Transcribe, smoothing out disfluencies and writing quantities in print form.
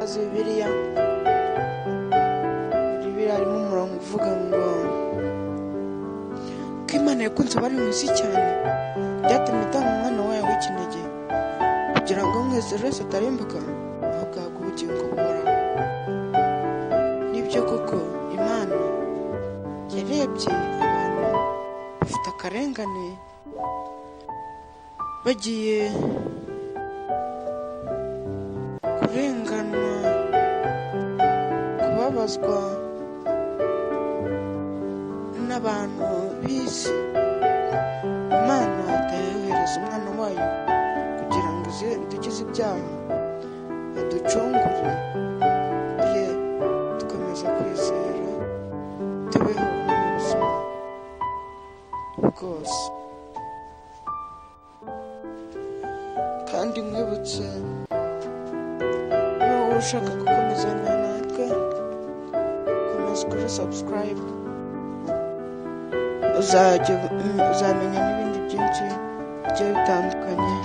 Azi Bibiliya, muri Bibiliya harimo umurongo uvuga ngo ko Imana yakunze abari mu isi cyane, byatumye itanga umwana wayo w'ikinege, kugira ngo umwizera wese atarimbuka, ahubwo ahabwe ubugingo buhoraho. Nibyo koko, Imana yarebye abantu bafite akarengane, bagiye kurenganwa, kubabazwa n'abantu b'isi. Imana itayohereza umwana wayo kugira ngo ize dukize ibyaha, aducungure, tujye dukomeza kwizera, tubeho mu buzima bwose. Kandi nkwibutse, niba ushaka gukomezanya natwe, komeza kuri subscribe, uzajya uzamenya n'ibindi byinshi bigiye bitandukanye.